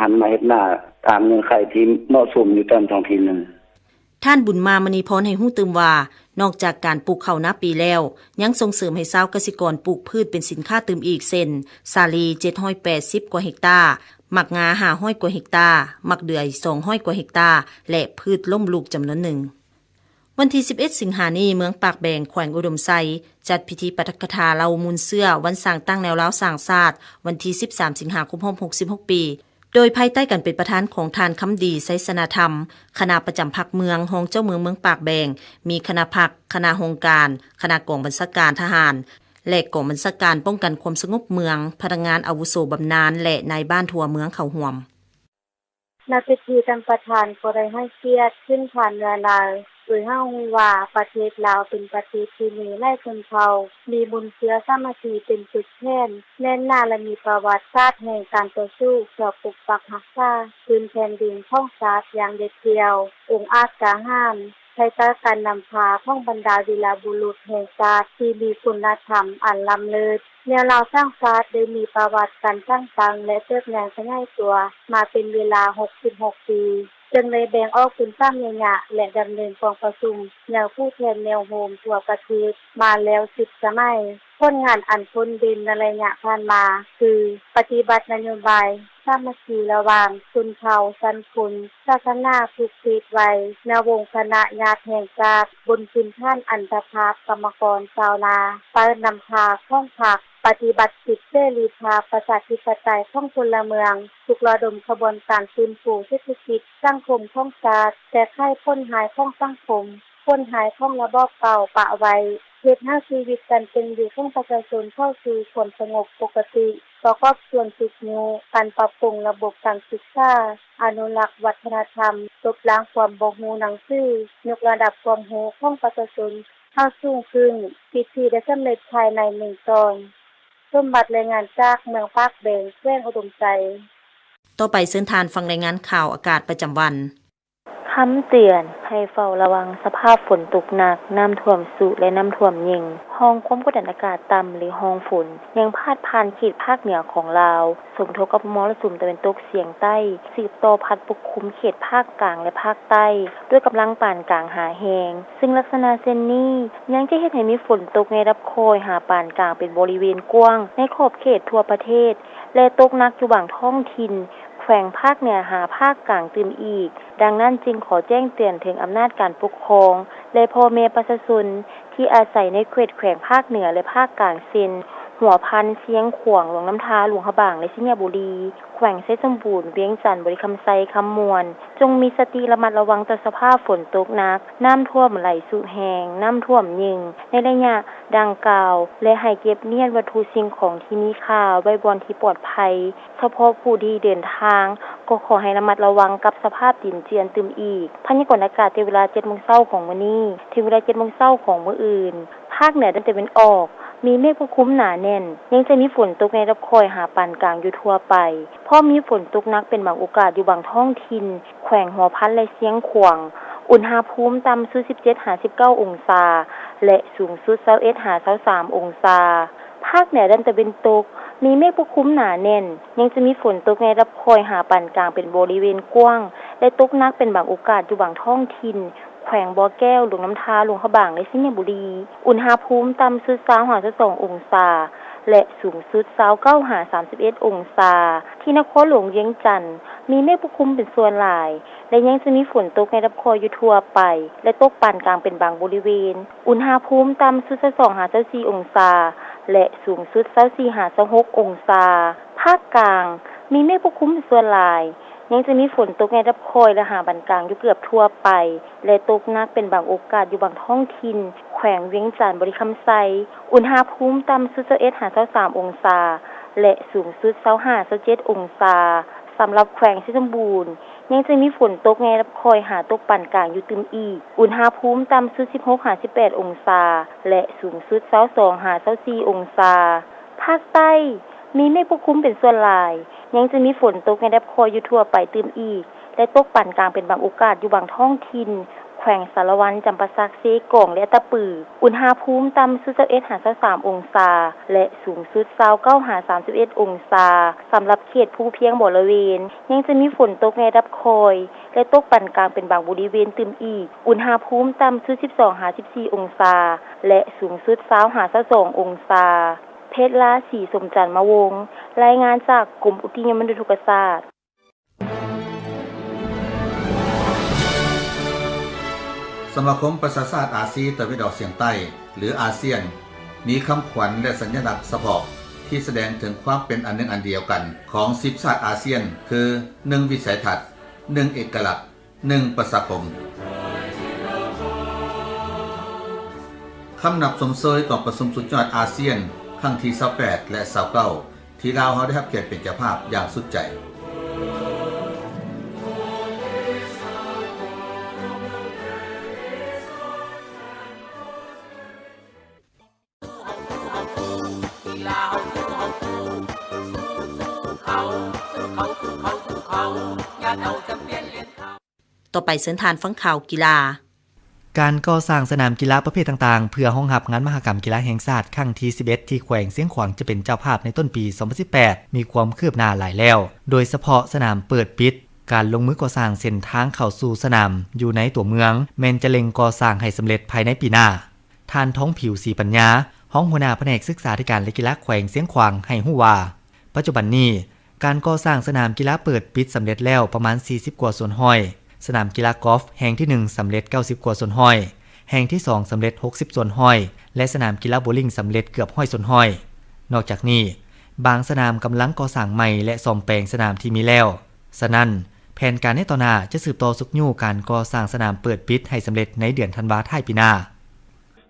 ຫັນມາເຮັດນາຕາມເງື່ອນໄຂທີ່ເໝາະສົມຢູ່ຕາມທ້ອງຖິ່ນນັ້ນ. ທ່ານ ບຸນມາ ມະນີພອນ ໃຫ້ຮູ້ຕື່ມວ່າ ນອກຈາກການປູກເຂົ້ານາປີແລ້ວ ຍັງສົ່ງເສີມໃຫ້ຊາວກະສິກອນປູກພືດເປັນສິນຄ້າຕື່ມອີກ ເຊັ່ນ ສາລີ ເຈັດຮ້ອຍແປດສິບກວ່າເຮັກຕາ, ໝາກງາ ຫ້າຮ້ອຍກວ່າເຮັກຕາ, ໝາກເດືອຍ ສອງຮ້ອຍກວ່າເຮັກຕາ ແລະ ພືດລົ້ມລຸກຈຳນວນໜຶ່ງ. ວັນທີສິບເອັດ ສິງຫານີ້ ເມືອງປາກແບງ ແຂວງອຸດົມໄຊ ຈັດພິທີປາຖະກະຖາເລົ່າມູນເຊື້ອ ວັນສ້າງຕັ້ງແນວລາວສ້າງຊາດ ວັນທີສິບສາມ ສິງຫາຄົບຮອບຫົກສິບຫົກປີ ໂດຍພາຍໃຕ້ການເປັນປະທານຂອງທ່ານ ຄຳດີ ໄຊຊະນະທຳ ຄະນະປະຈຳພັກເມືອງ, ຮອງເຈົ້າເມືອງເມືອງປາກແບງ, ມີຄະນະພັກ, ຄະນະຫ້ອງການ, ຄະນະກອງບັນຊາການທະຫານ ແລະ ກອງບັນຊາການປ້ອງກັນຄວາມສະຫງົບເມືອງ, ພະນັກງານອາວຸໂສບຳນານ ແລະ ນາຍບ້ານທົ່ວເມືອງເຂົ້າຮ່ວມ. ໃນພິທີ ທ່ານປະທານກໍໄດ້ໃຫ້ກຽດຂຶ້ນຜ່ານເນື້ອລາວ ໂດຍໃຫ້ຮູ້ວ່າປະເທດລາວເປັນປະເທດທີ່ມີຫຼາຍຊົນເຜົ່າ ມີມູນເຊື້ອສາມັກຄີເປັນຈຸດແຂງແໜ້ນໜາ ແລະ ມີປະຫວັດສາດແຫ່ງການຕໍ່ສູ້ເພື່ອປົກປັກຮັກສາພື້ນແຜ່ນດິນຂອງຊາດຢ່າງເດັດດ່ຽວ ອົງອາດກ້າຫານ ພາຍໃຕ້ການນຳພາຂອງບັນດາວີລະບຸລຸດແຫ່ງຊາດທີ່ມີຄຸນນະທຳອັນລ້ຳເລີດ. ແນວລາວສ້າງຊາດໄດ້ມີປະຫວັດການສ້າງຕັ້ງ ແລະ ເຕີບໃຫຍ່ຂະຫຍາຍຕົວມາເປັນເວລາຫົກສິບຫົກປີ, ເຊິ່ງໄດ້ແບ່ງອອກເປັນສາມໄລຍະ ແລະ ດຳເນີນກອງປະຊຸມໃນຜູ້ແທນແນວໂຮມທົ່ວປະເທດມາແລ້ວສິບສະໄໝ. ຜົນງານອັນໂດດເດັ່ນໃນໄລຍະຜ່ານມາຄື ປະຕິບັດນະໂຍບາຍສາມັກຄີລະຫວ່າງຊົນເຜົ່າ, ຊັ້ນຄົນ, ສາສະໜາ, ທຸກເພດໄວ ໃນວົງຄະນະຍາດແຫ່ງຊາດ ບົນພື້ນຖານອັນຕະພາບກຳມະກອນຊາວນາ ໃຕ້ນຳພາຂອງພັກ ປະຕິບັດສິດເສລີພາບປະຊາທິປະໄຕຂອງພົນລະເມືອງ, ປຸກລະດົມຂະບວນການຟື້ນຟູເສດຖະກິດ, ສັງຄົມຂອງຊາດ, ແກ້ໄຂຜົນຮ້າຍຂອງສັງຄົມ, ຜົນຮ້າຍຂອງລະບອບເກົ່າປະໄວ້, ເຮັດໃຫ້ຊີວິດການເປັນຢູ່ຂອງປະຊາຊົນເຂົ້າສູ່ຄວາມສະຫງົບປົກກະຕິ, ປະກອບສ່ວນຊຸກຍູ້ການປັບປຸງລະບົບການສຶກສາ, ອະນຸລັກວັດທະນະທຳ, ລົບລ້າງຄວາມບໍ່ຮູ້ໜັງສື, ຍົກລະດັບຄວາມຮູ້ຂອງປະຊາຊົນ ໃຫ້ສູງຂຶ້ນ, ພິທີໄດ້ສຳເລັດພາຍໃນໜຶ່ງຕອນ. ສົມບັດ ລາຍງານຈາກເມືອງປາກແບງ ແຂວງອຸດົມໄຊ. ຕໍ່ໄປເຊີນທ່ານຟັງລາຍງານຂ່າວອາກາດປະຈຳວັນ. ຄຳເຕືອນໃຫ້ເຝົ້າລະວັງສະພາບຝົນຕົກໜັກ, ນ້ຳຖ້ວມຊຸ ແລະ ນ້ຳຖ້ວມຫຍິ່ງ. ຮ່ອງຄວາມກົດດັນອາກາດຕ່ຳ ຫຼື ຮ່ອງຝົນ ຍັງພາດຜ່ານເຂດພາກເໜືອຂອງລາວ, ສົມທົບກັບມໍລະສຸມຕາເວັນຕົກສຽງໃຕ້ ສືບຕໍ່ພັດປົກຄຸມເຂດພາກກາງ ແລະ ພາກໃຕ້ ດ້ວຍກຳລັງປານກາງຫາແຮງ, ເຊິ່ງລັກສະນະເຊັ່ນນີ້ ຍັງຈະເຮັດໃຫ້ມີຝົນຕົກໃນລະດັບຄ່ອຍຫາປານກາງເປັນບໍລິເວນກວ້າງໃນຂອບເຂດທົ່ວປະເທດ ແລະ ຕົກໜັກຢູ່ບາງທ້ອງຖິ່ນ ແຂວງພາກເໜືອຫາພາກກາງຕື່ມອີກ. ດັ່ງນັ້ນຈຶ່ງຂໍແຈ້ງເຕືອນເຖິງອຳນາດການປົກຄອງ ແລະ ພໍ່ແມ່ປະຊາຊົນທີ່ອາໄສໃນເຂດແຂວງພາກເໜືອ ແລະ ພາກກາງ ເຊັ່ນ ຫົວພັນ, ຊຽງຂວາງ, ຫຼວງນ້ຳທາ, ຫຼວງພະບາງ ແລະ ໄຊຍະບູລີ, ແຂວງໄຊສົມບູນ, ວຽງຈັນ, ບໍລິຄຳໄຊ, ຄຳມ່ວນ, ຈົ່ງມີສະຕິລະມັດລະວັງຕໍ່ສະພາບຝົນຕົກໜັກ, ນ້ຳຖ້ວມໄຫຼຊຸແຮງ, ນ້ຳຖ້ວມຫຍິ່ງ ໃນໄລຍະດັ່ງກ່າວ ແລະ ໃຫ້ເກັບມ້ຽນວັດຖຸສິ່ງຂອງທີ່ມີຄ່າໄວ້ບ່ອນທີ່ປອດໄພ. ສະເພາະຜູ້ທີ່ເດີນທາງກໍຂໍໃຫ້ລະມັດລະວັງກັບສະພາບດິນເຈື່ອນຕື່ມອີກ. ພະຍາກອນອາກາດແຕ່ເວລາເຈັດໂມງເຊົ້າຂອງມື້ນີ້ ເຖິງເວລາເຈັດໂມງເຊົ້າຂອງມື້ອື່ນ, ພາກເໜືອດ້ານຕາເວັນອອກ ມີເມກປົກຄຸມໜາແໜ້ນ, ຍັງຈະມີຝົນຕົກໃນລະດັບຄ່ອຍຫາປານກາງຢູ່ທົ່ວໄປ, ພ້ອມມີຝົນຕົກໜັກເປັນບາງໂອກາດຢູ່ບາງທ້ອງຖິ່ນ ແຂວງຫົວພັນ ແລະ ຊຽງຂວາງ. ອຸນຫະພູມຕ່ຳສຸດສິບເຈັດຫາສິບເກົ້າອົງສາ ແລະ ສູງສຸດຊາວເອັດຫາຊາວສາມອົງສາ. ພາກເໜືອດ້ານຕາເວັນຕົກ ມີເມກປົກຄຸມໜາແໜ້ນ, ຍັງຈະມີຝົນຕົກໃນລະດັບຄ່ອຍຫາປານກາງເປັນບໍລິເວນກວ້າງ ແລະ ຕົກໜັກເປັນບາງໂອກາດຢູ່ບາງທ້ອງຖິ່ນ ແຂວງບໍ່ແກ້ວ, ຫຼວງນ້ຳທາ, ຫຼວງພະບາງ ແລະ ໄຊຍະບູລີ. ອຸນຫະພູມຕ່ຳສຸດຊາວຫາຊາວສອງອົງສາ ແລະ ສູງສຸດຊາວເກົ້າຫາສາມສິບເອັດອົງສາ. ທີ່ນະຄອນຫຼວງວຽງຈັນ ມີເມກປົກຄຸມເປັນສ່ວນຫຼາຍ ແລະ ຍັງຈະມີຝົນຕົກໃນລະດັບຄ່ອຍຢູ່ທົ່ວໄປ ແລະ ຕົກປານກາງເປັນບາງບໍລິເວນ. ອຸນຫະພູມຕ່ຳສຸດຊາວສອງຫາຊາວສີ່ອົງສາ ແລະ ສູງສຸດຊາວສີ່ຫາຊາວຫົກອົງສາ. ພາກກາງ ມີເມກປົກຄຸມເປັນສ່ວນຫຼາຍ, ຍັງຈະມີຝົນຕົກໃນລະດັບຄ່ອຍ ແລະ ຫາປານກາງຢູ່ເກືອບທົ່ວໄປ ແລະ ຕົກໜັກເປັນບາງໂອກາດຢູ່ບາງທ້ອງຖິ່ນ ແຂວງວຽງຈັນ, ບໍລິຄຳໄຊ. ອຸນຫະພູມຕ່ຳສຸດຊາວເອັດຫາຊາວສາມອົງສາ ແລະ ສູງສຸດຊາວຫ້າຊາວເຈັດອົງສາ. ສຳລັບແຂວງໄຊສົມບູນ ຍັງຈະມີຝົນຕົກໃນລະດັບຄ່ອຍຫາຕົກປານກາງຢູ່ຕື່ມອີກ. ອຸນຫະພູມຕ່ຳສຸດສິບຫົກຫາສິບແປດອົງສາ ແລະ ສູງສຸດຊາວສອງຫາຊາວສີ່ອົງສາ. ພາກໃຕ້ ມີເມກປົກຄຸມເປັນສ່ວນຫຼາຍ, ຍັງຈະມີຝົນຕົກໃນລະດັບຄ່ອຍຢູ່ທົ່ວໄປຕື່ມອີກ ແລະ ຕົກປານກາງເປັນບາງໂອກາດຢູ່ບາງທ້ອງຖິ່ນ ແຂວງສາລະວັນ, ຈຳປາສັກ, ເຊກອງ ແລະ ອັດຕະປື. ອຸນຫະພູມຕ່ຳສຸດຊາວເອັດຫາຊາວສາມອົງສາ ແລະ ສູງສຸດຊາວເກົ້າຫາສາມສິບເອັດອົງສາ. ສຳລັບເຂດພູພຽງບໍລະເວນ ຍັງຈະມີຝົນຕົກໃນລະດັບຄ່ອຍ ແລະ ຕົກປານກາງເປັນບາງບໍລິເວນຕື່ມອີກ. ອຸນຫະພູມຕ່ຳສຸດສິບສອງຫາສິບສີ່ອົງສາ ແລະ ສູງສຸດຊາວຫາຊາວສອງອົງສາ. ເພັດລາ ສີສົມຈັນມະວົງ, ລາຍງານຈາກກົມອຸຕຸນິຍົມມະນຸດໂທກະສາດ. ສະມາຄົມປະຊາຊາດອາຊີຕາເວັນອອກສຽງໃຕ້ ຫຼື ອາຊຽນ ມີຄຳຂວັນ ແລະ ສັນຍະລັກສະເພາະທີ່ສະແດງເຖິງຄວາມເປັນອັນໜຶ່ງອັນດຽວກັນຂອງສິບຊາດອາຊຽນ ຄື ໜຶ່ງ ວິໄສທັດ, ໜຶ່ງ ເອກະລັກ, ໜຶ່ງ ປະຊາຄົມ. ຄຳນັບຊົມເຊີຍກອງປະຊຸມສຸດຍອດອາຊຽນຄັ້ງທີຊາວແປດ ແລະ ຊາວເກົ້າ ທີ່ລາວເຮົາໄດ້ຮັບກຽດເປັນເຈົ້າພາບຢ່າງສຸດໃຈ. ຕໍ່ໄປເຊີນທ່ານຟັງຂ່າວກິລາ. ການກໍ່ສ້າງສະໜາມກິລາປະເພດຕ່າງໆ ເພື່ອຮອງຮັບງານມະຫະກຳກິລາແຫ່ງຊາດຄັ້ງທີສິບເອັດ ທີ່ແຂວງຊຽງຂວາງຈະເປັນເຈົ້າພາບໃນຕົ້ນປີສອງພັນສິບແປດ ມີຄວາມຄືບໜ້າຫຼາຍແລ້ວ, ໂດຍສະເພາະສະໜາມເປີດປິດ. ການລົງມືກໍ່ສ້າງເສັ້ນທາງເຂົ້າສູ່ສະໜາມຢູ່ໃນຕົວເມືອງ ແມ່ນຈະເລັ່ງກໍ່ສ້າງໃຫ້ສຳເລັດພາຍໃນປີໜ້າ. ທ່ານ ທອງຜິວ ສີປັນຍາ, ຮອງຫົວໜ້າພະແນກສຶກສາທິການ ແລະ ກິລາແຂວງຊຽງຂວາງ ໃຫ້ຮູ້ວ່າ ປັດຈຸບັນນີ້ ການກໍ່ສ້າງສະໜາມກິລາເປີດປິດສຳເລັດແລ້ວປະມານສີ່ສິບກວ່າສ່ວນຮ້ອຍ, ສະໜາມກິລາກອຟແຫ່ງທີໜຶ່ງສຳເລັດເກົ້າສິບກວ່າສ່ວນຮ້ອຍ, ແຫ່ງທີສອງສຳເລັດຫົກສິບສ່ວນຮ້ອຍ ແລະ ສະໜາມກິລາໂບລິງສຳເລັດເກືອບຮ້ອຍສ່ວນຮ້ອຍ. ນອກຈາກນີ້, ບາງສະໜາມກຳລັງກໍ່ສ້າງໃໝ່ ແລະ ສ້ອມແປງສະໜາມທີ່ມີແລ້ວ. ສະນັ້ນ, ແຜນການໃນຕໍ່ໜ້າຈະສືບຕໍ່ຊຸກຍູ້ການກໍ່ສ້າງສະໜາມເປີດປິດໃຫ້ສຳເລັດໃນເດືອນທັນວາທ້າຍປີໜ້າ.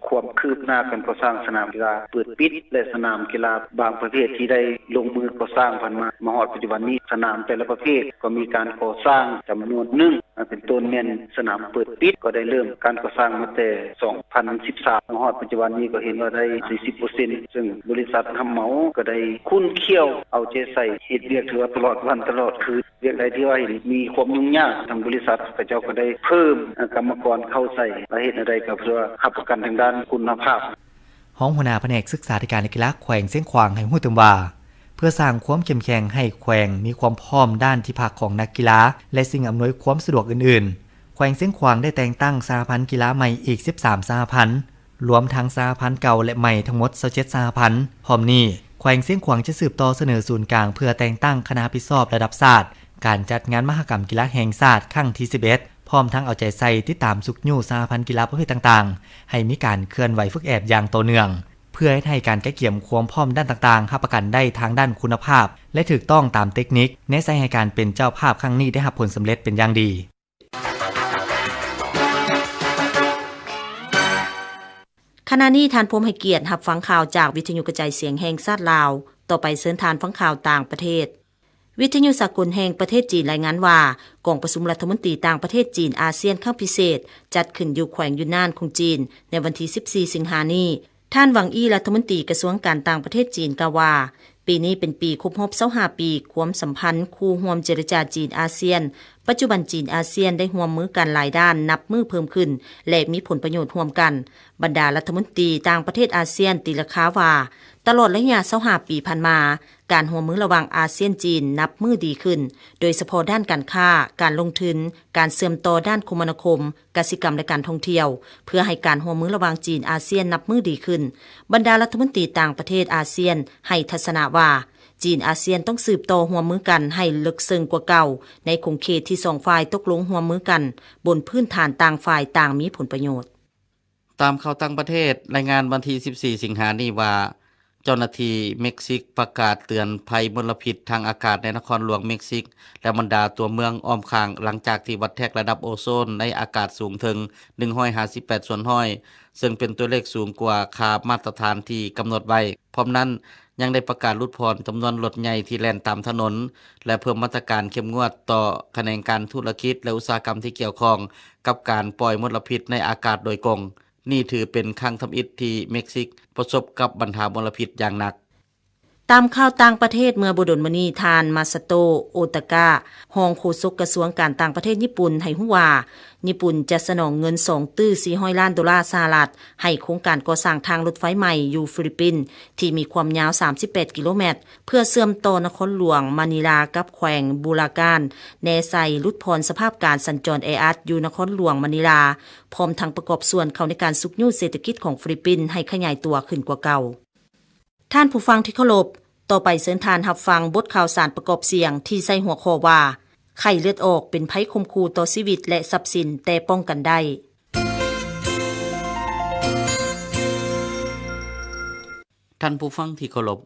ຄວາມຄືບໜ້າການກໍ່ສ້າງສະໜາມກິລາເປີດປິດ ແລະ ສະໜາມກິລາບາງປະເພດທີ່ໄດ້ລົງມືກໍ່ສ້າງຜ່ານມາ, ມາຮອດປັດຈຸບັນນີ້ ສະໜາມແຕ່ລະປະເພດກໍມີການກໍ່ສ້າງຈຳນວນໜຶ່ງ, ເປັນຕົ້ນແມ່ນສະໜາມເປີດປິດກໍໄດ້ເລີ່ມການກໍ່ສ້າງມາແຕ່ສອງພັນສິບສາມ ມາຮອດປັດຈຸບັນນີ້ກໍເຫັນວ່າໄດ້ສີ່ສິບເປີເຊັນ ເຊິ່ງບໍລິສັດຮັບເໝົາກໍໄດ້ຂຸ້ນຂ້ຽວເອົາໃຈໃສ່ເຮັດວຽກ ຖືວ່າຕະຫຼອດວັນຕະຫຼອດຄືນ. ວຽກໃດທີ່ວ່າເຫັນມີຄວາມຫຍຸ້ງຍາກ ທາງບໍລິສັດເຂົາເຈົ້າກໍໄດ້ເພີ່ມກຳມະກອນເຂົ້າໃສ່ ແລະ ເຮັດແນວໃດກໍເພື່ອຮັບປະກັນທາງດ້ານຄຸນນະພາບ. ຮອງຫົວໜ້າພະແນກສຶກສາທິການ ແລະ ກິລາແຂວງຊຽງຂວາງໃຫ້ຮູ້ຕື່ມວ່າ ເພື່ອສ້າງຄວາມເຂັ້ມແຂງໃຫ້ແຂວງມີຄວາມພ້ອມດ້ານທີ່ພັກຂອງນັກກິລາ ແລະ ສິ່ງອຳນວຍຄວາມສະດວກອື່ນໆ, ແຂວງຊຽງຂວາງໄດ້ແຕ່ງຕັ້ງສະຫະພັນກິລາໃໝ່ອີກສິບສາມສະຫະພັນ, ລວມທັງສະຫະພັນເກົ່າ ແລະ ໃໝ່ທັງໝົດຊາວເຈັດສະຫະພັນ. ພ້ອມນີ້, ແຂວງຊຽງຂວາງຈະສືບຕໍ່ສະເໜີສູນກາງເພື່ອແຕ່ງຕັ້ງຄະນະຮັບຜິດຊອບລະດັບຊາດ ການຈັດງານມະຫະກຳກິລາແຫ່ງຊາດຄັ້ງທີສິບເອັດ ພ້ອມທັງເອົາໃຈໃສ່ຕິດຕາມຊຸກຍູ້ສະຫະພັນກິລາປະເພດຕ່າງໆ ໃຫ້ມີການເຄື່ອນໄຫວຝຶກແອບຢ່າງຕໍ່ເນື່ອງ ເພື່ອເຮັດໃຫ້ການກະກຽມຄວາມພ້ອມດ້ານຕ່າງໆ ຮັບປະກັນໄດ້ທາງດ້ານຄຸນນະພາບ ແລະ ຖືກຕ້ອງຕາມເຕັກນິກ, ແນໃສ່ໃຫ້ການເປັນເຈົ້າພາບຄັ້ງນີ້ໄດ້ຮັບຜົນສຳເລັດເປັນຢ່າງດີ. ຂະນະນີ້ທ່ານພວມໃຫ້ກຽດຮັບຟັງຂ່າວຈາກວິທະຍຸກະຈາຍສຽງແຫ່ງຊາດລາວ. ຕໍ່ໄປເຊີນທ່ານຟັງຂ່າວຕ່າງປະເທດ. ວິທະຍຸສາກົນແຫ່ງປະເທດຈີນລາຍງານວ່າ ກອງປະຊຸມລັດຖະມົນຕີຕ່າງປະເທດຈີນອາຊຽນຄັ້ງພິເສດ ຈັດຂຶ້ນຢູ່ແຂວງຢຸນນານຂອງຈີນ ໃນວັນທີສິບສີ່ ສິງຫານີ້. ທ່ານ ຫວັງ ອີ່ ລັດຖະມົນຕີກະຊວງການຕ່າງປະເທດຈີນກ່າວວ່າ ປີນີ້ເປັນປີຄົບຮອບຊາວຫ້າປີຄວາມສຳພັນຄູ່ຮ່ວມເຈລະຈາຈີນອາຊຽນ. ປັດຈຸບັນຈີນອາຊຽນໄດ້ຮ່ວມມືກັນຫຼາຍດ້ານນັບມື້ເພີ່ມຂຶ້ນ ແລະ ມີຜົນປະໂຫຍດຮ່ວມກັນ. ບັນດາລັດຖະມົນຕີຕ່າງປະເທດອາຊຽນຕີລາຄາວ່າ ຕະຫຼອດໄລຍະຊາວຫ້າປີຜ່ານມາ, ການຮ່ວມມືລະຫວ່າງອາຊຽນ-ຈີນນັບມື້ດີຂຶ້ນ, ໂດຍສະເພາະດ້ານການຄ້າ, ການລົງທຶນ, ການເຊື່ອມຕໍ່ດ້ານຄົມມະນາຄົມ, ກະສິກຳ ແລະ ການທ່ອງທ່ຽວ, ເພື່ອໃຫ້ການຮ່ວມມືລະຫວ່າງຈີນ-ອາຊຽນນັບມື້ດີຂຶ້ນ. ບັນດາລັດຖະມົນຕີຕ່າງປະເທດອາຊຽນໃຫ້ທັດສະນະວ່າ, ຈີນ-ອາຊຽນຕ້ອງສືບຕໍ່ຮ່ວມມືກັນໃຫ້ເລິກເຊິ່ງກວ່າເກົ່າ, ໃນຂົງເຂດທີ່ສອງຝ່າຍຕົກລົງຮ່ວມມືກັນ, ບົນພື້ນຖານຕ່າງຝ່າຍຕ່າງມີຜົນປະໂຫຍດ. ຕາມຂ່າວຕ່າງປະເທດ, ລາຍງານວັນທີສິບສີ່ ສິງຫານີ້ວ່າ, ເຈົ້າໜ້າທີ່ເມັກຊິກປະກາດເຕືອນໄພມົນລະພິດທາງອາກາດໃນນະຄອນຫຼວງເມັກຊິກ ແລະ ບັນດາຕົວເມືອງອ້ອມຂ້າງ, ຫຼັງຈາກທີ່ວັດແທກລະດັບໂອໂຊນໃນອາກາດສູງເຖິງໜຶ່ງຮ້ອຍຫ້າສິບແປດສ່ວນຮ້ອຍ, ເຊິ່ງເປັນຕົວເລກສູງກວ່າຄ່າມາດຕະຖານທີ່ກຳນົດໄວ້. ພ້ອມນັ້ນ, ຍັງໄດ້ປະກາດຫຼຸດຜ່ອນຈຳນວນລົດໃຫຍ່ທີ່ແລ່ນຕາມຖະໜົນ ແລະ ເພີ່ມມາດຕະການເຂັ້ມງວດຕໍ່ຂະແໜງການທຸລະກິດ ແລະ ອຸດສາຫະກຳທີ່ກ່ຽວຂ້ອງກັບການປ່ອຍມົນລະພິດໃນອາກາດໂດຍກົງ. ນີ້ຖືເປັນຄັ້ງທຳອິດທີ່ເມັກຊິກປະສົບກັບບັນຫາມົນລະພິດຢ່າງໜັກ. ຕາມຂ່າວຕ່າງປະເທດ, ເມື່ອບໍ່ດົນມານີ້, ທ່ານ ມາຊາໂຕ ໂອຕາກາ ຮອງໂຄສົກກະຊວງການຕ່າງປະເທດຍີ່ປຸ່ນ ໃຫ້ຮູ້ວ່າ, ຍີ່ປຸ່ນຈະສະໜອງເງິນສອງຕື້ສີ່ຮ້ອຍລ້ານໂດລາສະຫະລັດ ໃຫ້ໂຄງການກໍ່ສ້າງທາງລົດໄຟໃໝ່ຢູ່ຟີລິບປິນ ທີ່ມີຄວາມຍາວສາມສິບແປດກິໂລແມັດ ເພື່ອເຊື່ອມຕໍ່ນະຄອນຫຼວງມານີລາກັບແຂວງບູລາການ, ແນໃສ່ຫຼຸດຜ່ອນສະພາບການສັນຈອນແອອັດຢູ່ນະຄອນຫຼວງມານີລາ, ພ້ອມທັງປະກອບສ່ວນເຂົ້າໃນການຊຸກຍູ້ເສດຖະກິດຂອງຟີລິບປິນໃຫ້ຂະຫຍາຍຕົວຂຶ້ນກວ່າເກົ່າ. ທ່ານຜູ້ຟັງທີ່ເຄົາລົບ, ຕໍ່ໄປເຊີນທ່ານຮັບຟັງບົດຂ່າວສານປະກອບສຽງທີ່ໃສ່ຫົວຂໍ້ວ່າ, ໄຂ້ເລືອດອອກເປັນໄພຂົ່ມຂູ່ຕໍ່ຊີວິດ ແລະ ຊັບສິນ, ແຕ່ປ້ອງກັນໄດ້. ທ່ານຜູ້ຟັງທີ່ເຄົາລົບ,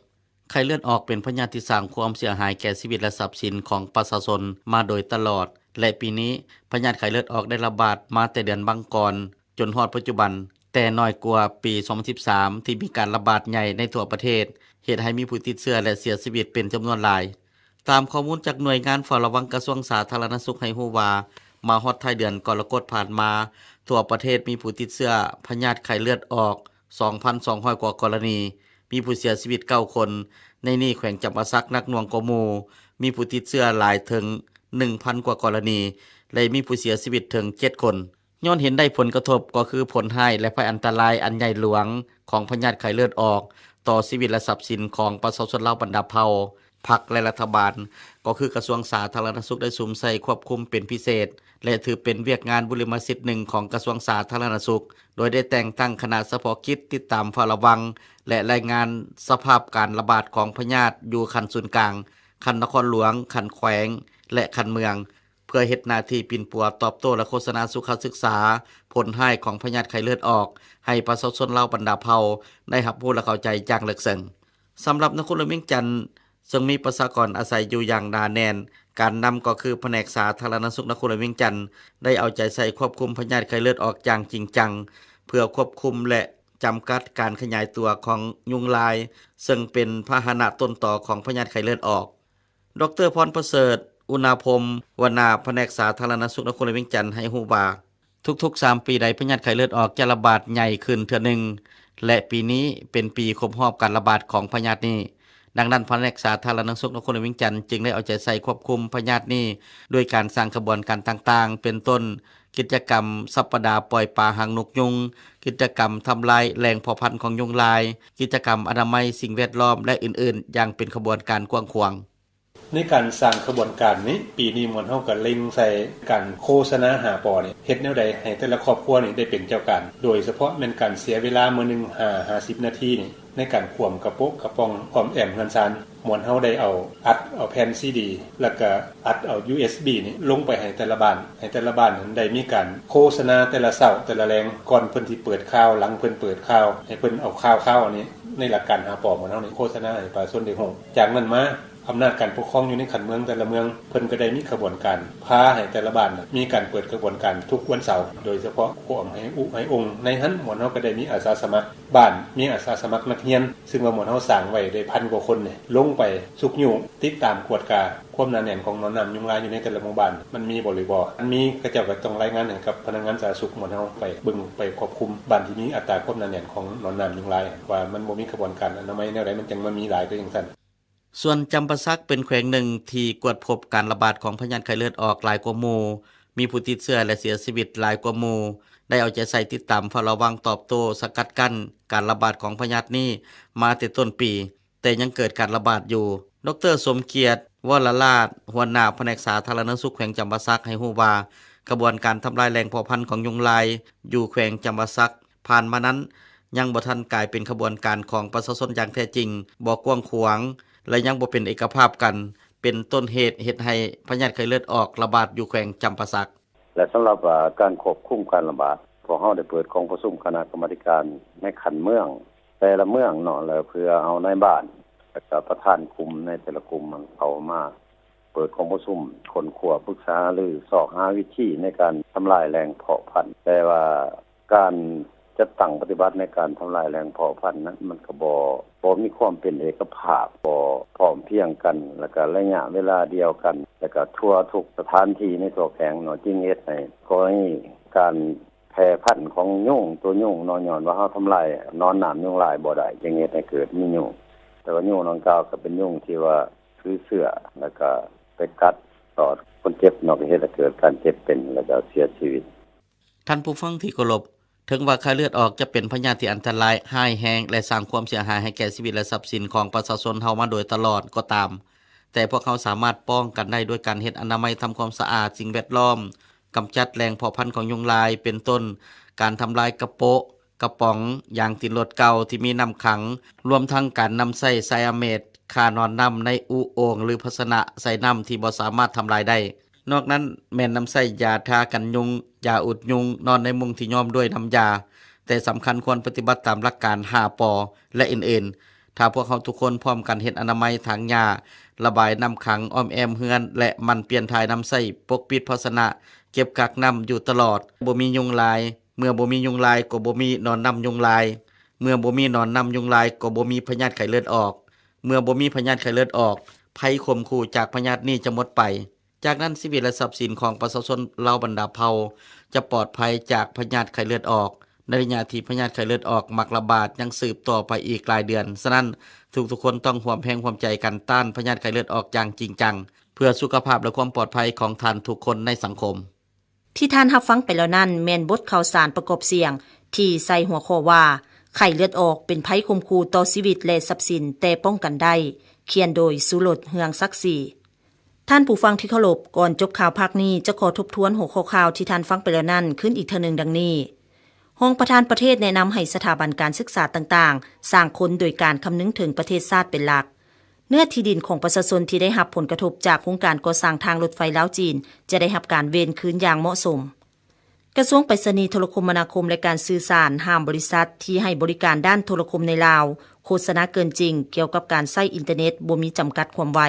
ໄຂ້ເລືອດອອກເປັນພະຍາດທີ່ສ້າງຄວາມເສຍຫາຍແກ່ຊີວິດ ແລະ ຊັບສິນຂອງປະຊາຊົນມາໂດຍຕະຫຼອດ, ແລະ ປີນີ້ພະຍາດໄຂ້ເລືອດອອກໄດ້ລະບາດມາແຕ່ເດືອນມັງກອນ ຈົນຮອດປັດຈຸບັນ, ແຕ່ໜ້ອຍກວ່າປີສອງພັນສິບສາມ ທີ່ມີການລະບາດໃຫຍ່ໃນທົ່ວປະເທດ, ເຮັດໃຫ້ມີຜູ້ຕິດເຊື້ອ ແລະ ເສຍຊີວິດເປັນຈຳນວນຫຼາຍ. ຕາມຂໍ້ມູນຈາກໜ່ວຍງານເຝົ້າລະວັງກະຊວງສາທາລະນະສຸກໃຫ້ຮູ້ວ່າ, ມາຮອດທ້າຍເດືອນກໍລະກົດຜ່ານມາ, ທົ່ວປະເທດມີຜູ້ຕິດເຊື້ອພະຍາດໄຂ້ເລືອດອອກສອງພັນສອງຮ້ອຍກວ່າກໍລະນີ, ມີຜູ້ເສຍຊີວິດເກົ້າຄົນ, ໃນນີ້ແຂວງຈຳປາສັກໜັກໜ່ວງກວ່າໝູ່, ມີຜູ້ຕິດເຊື້ອຫຼາຍເຖິງໜຶ່ງພັນກວ່າກໍລະນີ ແລະ ມີຜູ້ເສຍຊີວິດເຖິງເຈັດຄົນ. ຍ້ອນເຫັນໄດ້ຜົນກະທົບກໍຄືຜົນຮ້າຍ ແລະ ໄພອັນຕະລາຍອັນໃຫຍ່ຫຼວງຂອງພະຍາດໄຂ້ເລືອດອອກຕໍ່ຊີວິດ ແລະ ຊັບສິນຂອງປະຊາຊົນລາວບັນດາເຜົ່າ, ພັກ ແລະ ລັດຖະບານ, ກໍຄືກະຊວງສາທາລະນະສຸກໄດ້ສຸມໃສ່ຄວບຄຸມເປັນພິເສດ ແລະ ຖືເປັນວຽກງານບຸລິມະສິດໜຶ່ງຂອງກະຊວງສາທາລະນະສຸກ, ໂດຍໄດ້ແຕ່ງຕັ້ງຄະນະສະເພາະກິດຕິດຕາມເຝົ້າລະວັງ ແລະ ລາຍງານສະພາບການລະບາດຂອງພະຍາດຢູ່ຂັ້ນສູນກາງ, ຂັ້ນນະຄອນຫຼວງ, ຂັ້ນແຂວງ ແລະ ຂັ້ນເມືອງ, ເພື່ອເຮັດໜ້າທີ່ປິ່ນປົວຕອບໂຕ້ ແລະ ໂຄສະນາສຸຂະສຶກສາຜົນຮ້າຍຂອງພະຍາດໄຂ້ເລືອດອອກ ໃຫ້ປະຊາຊົນລາວບັນດາເຜົ່າໄດ້ຮັບຮູ້ ແລະ ເຂົ້າໃຈຢ່າງເລິກເຊິ່ງ. ສຳລັບນະຄອນຫຼວງວຽງຈັນ ເຊິ່ງມີປະຊາກອນອາໄສຢູ່ຢ່າງໜາແໜ້ນ, ການນຳກໍຄືພະແນກສາທາລະນະສຸກນະຄອນຫຼວງວຽງຈັນ ໄດ້ເອົາໃຈໃສ່ຄວບຄຸມພະຍາດໄຂ້ເລືອດອອກຢ່າງຈິງຈັງ ເພື່ອຄວບຄຸມ ແລະ ຈຳກັດການຂະຫຍາຍຕົວຂອງຍຸງລາຍ, ເຊິ່ງເປັນພາຫະນະຕົ້ນຕໍຂອງພະຍາດໄຂ້ເລືອດອອກ. ດອກເຕີ ພອນປະເສີດ ອຸນາພົມ ຫົວໜ້າພະແນກສາທາລະນະສຸກນະຄອນຫຼວງວຽງຈັນ ໃຫ້ຮູ້ວ່າ, ທຸກໆສາມປີໄດ້ ພະຍາດໄຂ້ເລືອດອອກຈະລະບາດໃຫຍ່ຂຶ້ນເທື່ອໜຶ່ງ ແລະ ປີນີ້ເປັນປີຄົບຮອບການລະບາດຂອງພະຍາດນີ້. ດັ່ງນັ້ນ, ພະແນກສາທາລະນະສຸກນະຄອນຫຼວງວຽງຈັນ ຈຶ່ງໄດ້ເອົາໃຈໃສ່ຄວບຄຸມພະຍາດນີ້ ດ້ວຍການສ້າງຂະບວນການຕ່າງໆ ເປັນຕົ້ນ ກິດຈະກຳສັບປະດາປ່ອຍປາຫາງນົກຍຸງ, ກິດຈະກຳທຳລາຍແຫຼ່ງເພາະພັນຂອງຍຸງລາຍ, ກິດຈະກຳອະນາໄມສິ່ງແວດລ້ອມ ແລະ ອື່ນໆ ຢ່າງເປັນຂະບວນການກວ້າງຂວາງ. ໃນການສ້າງຂະບວນການນີ້, ປີນີ້ໝວນເຮົາກໍເລັງໃສ່ການໂຄສະນາຫ້າ ປ ນີ້, ເຮັດແນວໃດໃຫ້ແຕ່ລະຄອບຄົວນີ້ໄດ້ເປັນເຈົ້າການ, ໂດຍສະເພາະແມ່ນການເສຍເວລາມື້ໜຶ່ງຫ້າ ຫ້າສິບນາທີນີ້ ໃນການຂວມກະໂປະກະປ່ອງອ້ອມແອ້ມເຮືອນຊານ. ໝວນເຮົາໄດ້ເອົາ ອັດເອົາແຜ່ນຊີດີ ແລ້ວກະອັດເອົາຢູເອັສບີນີ້ລົງໄປໃຫ້ແຕ່ລະບ້ານ, ໃຫ້ແຕ່ລະບ້ານນັ້ນໄດ້ມີການໂຄສະນາແຕ່ລະເຊົ້າແຕ່ລະແລງ, ກ່ອນເພິ່ນຊິເປີດຂ່າວ, ຫຼັງເພິ່ນເປີດຂ່າວ, ໃຫ້ເພິ່ນເອົາຂ່າວຄາວອັນນີ້ ໃນຫຼັກການຫ້າ ປ ໝວນເຮົານີ້ໂຄສະນາໃຫ້ປະຊາຊົນໄດ້ຮູ້. ຈາກນັ້ນມາ, ອຳນາດການປົກຄອງຢູ່ໃນຂັ້ນເມືອງແຕ່ລະເມືອງ ເພິ່ນກໍໄດ້ມີຂະບວນການພາໃຫ້ແຕ່ລະບ້ານມີການເປີດຂະບວນການທຸກວັນເສົາ, ໂດຍສະເພາະໂຄອອມໄຮອຸໄຮອົງ. ໃນຫັ້ນໝວນເຮົາກໍໄດ້ມີອາສາສະໝັກບ້ານ, ມີອາສາສະໝັກນັກຮຽນ, ຊຶ່ງວ່າໝວນເຮົາສ້າງໄວ້ໄດ້ພັນກວ່າຄົນນີ້ ລົງໄປຊຸກຍູ້, ຕິດຕາມກວດກາຄວາມໜາແໜ້ນຂອງໜອນນ້ຳຍຸງລາຍຢູ່ໃນແຕ່ລະໝູ່ບ້ານ ມັນມີບໍ່ຫຼືບໍ່. ອັນມີ ເຂົາເຈົ້າກໍຕ້ອງລາຍງານໃຫ້ກັບພະນັກງານສາທາລະນະສຸກໝວນເຮົາໄປເບິ່ງ, ໄປຄວບຄຸມບ້ານທີ່ມີອັດຕາຄວາມໜາແໜ້ນຂອງໜອນນ້ຳຍຸງລາຍ ວ່າມັນບໍ່ມີຂະບວນການອະນາໄມແນວໃດ ມັນຈັ່ງມາມີຫຼາຍຄືຈັ່ງຊັ້ນ. ສ່ວນຈຳປາສັກເປັນແຂວງໜຶ່ງທີ່ກວດພົບການລະບາດຂອງພະຍາດໄຂ້ເລືອດອອກຫຼາຍກວ່າໝູ່, ມີຜູ້ຕິດເຊື້ອ ແລະ ເສຍຊີວິດຫຼາຍກວ່າໝູ່, ໄດ້ເອົາໃຈໃສ່ຕິດຕາມເຝົ້າລະວັງຕອບໂຕ້ສະກັດກັ້ນການລະບາດຂອງພະຍາດນີ້ມາແຕ່ຕົ້ນປີ, ແຕ່ຍັງເກີດການລະບາດຢູ່. ດຣ. ສົມກຽດ ວໍລະລາດ ຫົວໜ້າພະແນກສາທາລະນະສຸກແຂວງຈຳປາສັກ ໃຫ້ຮູ້ວ່າ ຂະບວນການທຳລາຍແຫຼ່ງເພາະພັນຂອງຍຸງລາຍຢູ່ແຂວງຈຳປາສັກຜ່ານມານັ້ນ ຍັງບໍ່ທັນກາຍເປັນຂະບວນການຂອງປະຊາຊົນຢ່າງແທ້ຈິງ, ບໍ່ກວ້າງຂວາງ ແລະ ຍັງບໍ່ເປັນເອກະພາບກັນ, ເປັນຕົ້ນເຫດເຮັດໃຫ້ພະຍາດໄຂ້ເລືອດອອກລະບາດຢູ່ແຂວງຈຳປາສັກ. ແລະ ສຳລັບ ເອີ ການຄວບຄຸມການລະບາດ, ພວກເຮົາໄດ້ເປີດກອງປະຊຸມຄະນະກຳມາທິການໃນຂັ້ນເມືອງ ແຕ່ລະເມືອງເນາະ ແລ້ວເພື່ອເອົານາຍບ້ານ ແລ້ວກະປະທານກຸ່ມໃນແຕ່ລະກຸ່ມເຂົ້າມາເປີດກອງປະຊຸມ, ຄົ້ນຄວ້າ, ປຶກສາຫາລື, ຊອກຫາວິທີໃນການທຳລາຍແຫຼ່ງເພາະພັນ. ແຕ່ວ່າການຈັດຕັ້ງປະຕິບັດໃນການທຳລາຍແຫຼ່ງເພາະພັນນັ້ນ ມັນກະບໍ່ ບໍ່ມີຄວາມເປັນເອກະພາບ, ບໍ່ພ້ອມພຽງກັນ ແລ້ວກະໄລຍະເວລາດຽວກັນ ແລ້ວກະທົ່ວທຸກສະຖານທີ່ໃນທົ່ວແຂວງເນາະ, ຈຶ່ງເຮັດໃຫ້ກໍລະນີການແຜ່ພັນຂອງຍຸງ, ຕົວຍຸງເນາະ, ຍ້ອນວ່າເຮົາທຳລາຍໜອນນ້ຳຍຸງລາຍບໍ່ໄດ້, ຈຶ່ງເຮັດໃຫ້ເກີດມີຍຸງ. ແຕ່ວ່າຍຸງດັ່ງກ່າວກໍເປັນຍຸງທີ່ວ່າຖືເຊື້ອ ແລ້ວກະໄປກັດຕອດຄົນເຈັບເນາະ, ກໍເຮັດໃຫ້ເກີດການເຈັບເປັນ ແລ້ວກະເສຍຊີວິດ. ທ່ານຜູ້ຟັງທີ່ເຄົາລົບ, ເຖິງວ່າໄຂ້ເລືອດອອກຈະເປັນພະຍາດທີ່ອັນຕະລາຍ, ຮ້າຍແຮງ ແລະ ສ້າງຄວາມເສຍຫາຍໃຫ້ແກ່ຊີວິດ ແລະ ຊັບສິນຂອງປະຊາຊົນເຮົາມາໂດຍຕະຫຼອດກໍຕາມ, ແຕ່ພວກເຮົາສາມາດປ້ອງກັນໄດ້ດ້ວຍການເຮັດອະນາໄມ, ທຳຄວາມສະອາດສິ່ງແວດລ້ອມ, ກຳຈັດແຫຼ່ງເພາະພັນຂອງຍຸງລາຍ, ເປັນຕົ້ນ ການທຳລາຍກະໂປະ, ກະປ໋ອງ, ຢາງຕີນລົດເກົ່າທີ່ມີນ້ຳຂັງ, ລວມທັງການນຳໃຊ້ໄຊອາເມດ ຂ້າໜອນນ້ຳໃນອຸໂອ່ງ ຫຼື ພາຊະນະໃສ່ນ້ຳທີ່ບໍ່ສາມາດທຳລາຍໄດ້. ນອກນັ້ນແມ່ນນຳໃຊ້ຢາທາກັນຍຸງ, ຢາອຸດຍຸງ, ນອນໃນມຸ້ງທີ່ຍ້ອມດ້ວຍນ້ຳຢາ. ແຕ່ສຳຄັນຄວນປະຕິບັດຕາມຫຼັກການຫ້າ ປ ແລະ ອື່ນໆ. ຖ້າພວກເຮົາທຸກຄົນພ້ອມກັນເຮັດອະນາໄມ, ຖາງຫຍ້າ, ລະບາຍນ້ຳຂັງອ້ອມແອ້ມເຮືອນ ແລະ ໝັ່ນປ່ຽນຖ່າຍນ້ຳໃຊ້, ປົກປິດພາຊະນະເກັບກັກນ້ຳຢູ່ຕະຫຼອດ, ບໍ່ມີຍຸງລາຍ. ເມື່ອບໍ່ມີຍຸງລາຍກໍບໍ່ມີໜອນນ້ຳຍຸງລາຍ. ເມື່ອບໍ່ມີໜອນນ້ຳຍຸງລາຍກໍບໍ່ມີພະຍາດໄຂ້ເລືອດອອກ. ເມື່ອບໍ່ມີພະຍາດໄຂ້ເລືອດອອກ, ໄພຂົ່ມຂູ່ຈາກພະຍາດນີ້ຈະໝົດໄປ. ຈາກນັ້ນ, ຊີວິດ ແລະ ຊັບສິນຂອງປະຊາຊົນລາວບັນດາເຜົ່າຈະປອດໄພຈາກພະຍາດໄຂ້ເລືອດອອກ. ໃນໄລຍະທີ່ພະຍາດໄຂ້ເລືອດອອກມັກລະບາດຍັງສືບຕໍ່ໄປອີກຫຼາຍເດືອນ. ສະນັ້ນ, ທຸກໆຄົນຕ້ອງຮ່ວມແຮງຮ່ວມໃຈກັນຕ້ານພະຍາດໄຂ້ເລືອດອອກຢ່າງຈິງຈັງ, ເພື່ອສຸຂະພາບ ແລະ ຄວາມປອດໄພຂອງທ່ານທຸກຄົນໃນສັງຄົມ. ທີ່ທ່ານຮັບຟັງໄປແລ້ວນັ້ນ ແມ່ນບົດຂ່າວສານປະກອບສຽງທີ່ໃສ່ຫົວຂໍ້ວ່າ ໄຂ້ເລືອດອອກເປັນໄພຂົ່ມຂູ່ຕໍ່ຊີວິດ ແລະ ຊັບສິນ, ແຕ່ປ້ອງກັນໄດ້, ຂຽນໂດຍ ສຸລົດ ເຮືອງສັກສີ. ທ່ານຜູ້ຟັງທີ່ເຄົາລົບ, ກ່ອນຈົບຂ່າວພາກນີ້ ຈະຂໍທົບທວນຫົວຂໍ້ຂ່າວທີ່ທ່ານຟັງໄປແລ້ວນັ້ນຄືນອີກເທື່ອໜຶ່ງດັ່ງນີ້. ຮອງປະທານປະເທດແນະນຳໃຫ້ສະຖາບັນການສຶກສາຕ່າງໆ ສ້າງຄົນໂດຍການຄຳນຶງເຖິງປະເທດຊາດເປັນຫຼັກ. ເນື້ອທີ່ດິນຂອງປະຊາຊົນທີ່ໄດ້ຮັບຜົນກະທົບຈາກໂຄງການກໍ່ສ້າງທາງລົດໄຟລາວ-ຈີນ ຈະໄດ້ຮັບການເວນຄືນຢ່າງເໝາະສົມ. ກະຊວງໄປສະນີ, ໂທລະຄົມມະນາຄົມ ແລະ ການສື່ສານ ຫ້າມບໍລິສັດທີ່ໃຫ້ບໍລິການດ້ານໂທລະຄົມໃນລາວ ໂຄສະນາເກີນຈິງກ່ຽວກັບການໃຊ້ອິນເຕີເນັດບໍ່ມີຈຳກັດຄວາມໄວ.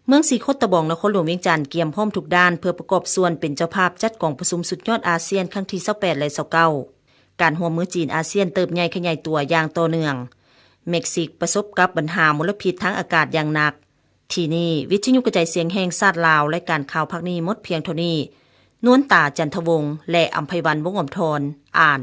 ເມືອງສີໂຄດຕະບອງ, ນະຄອນຫຼວງວຽງຈັນ ກຽມພ້ອມທຸກດ້ານເພື່ອປະກອບສ່ວນເປັນເຈົ້າພາບຈັດກອງປະຊຸມສຸດຍອດອາຊຽນຄັ້ງທີຊາວແປດ ແລະ ຊາວເກົ້າ. ການຮ່ວມມືຈີນ-ອາຊຽນເຕີບໃຫຍ່ຂະຫຍາຍຕົວຢ່າງຕໍ່ເນື່ອງ. ເມັກຊິກປະສົບກັບບັນຫາມົນລະພິດທາງອາກາດຢ່າງໜັກ. ທີ່ນີ້ ວິທະຍຸກະຈາຍສຽງແຫ່ງຊາດລາວ, ລາຍການຂ່າວພາກນີ້ໝົດພຽງເທົ່ານີ້. ນວນຕາ ຈັນທະວົງ ແລະ ອຳໄພວັນ ວົງອອມທອນ ອ່ານ.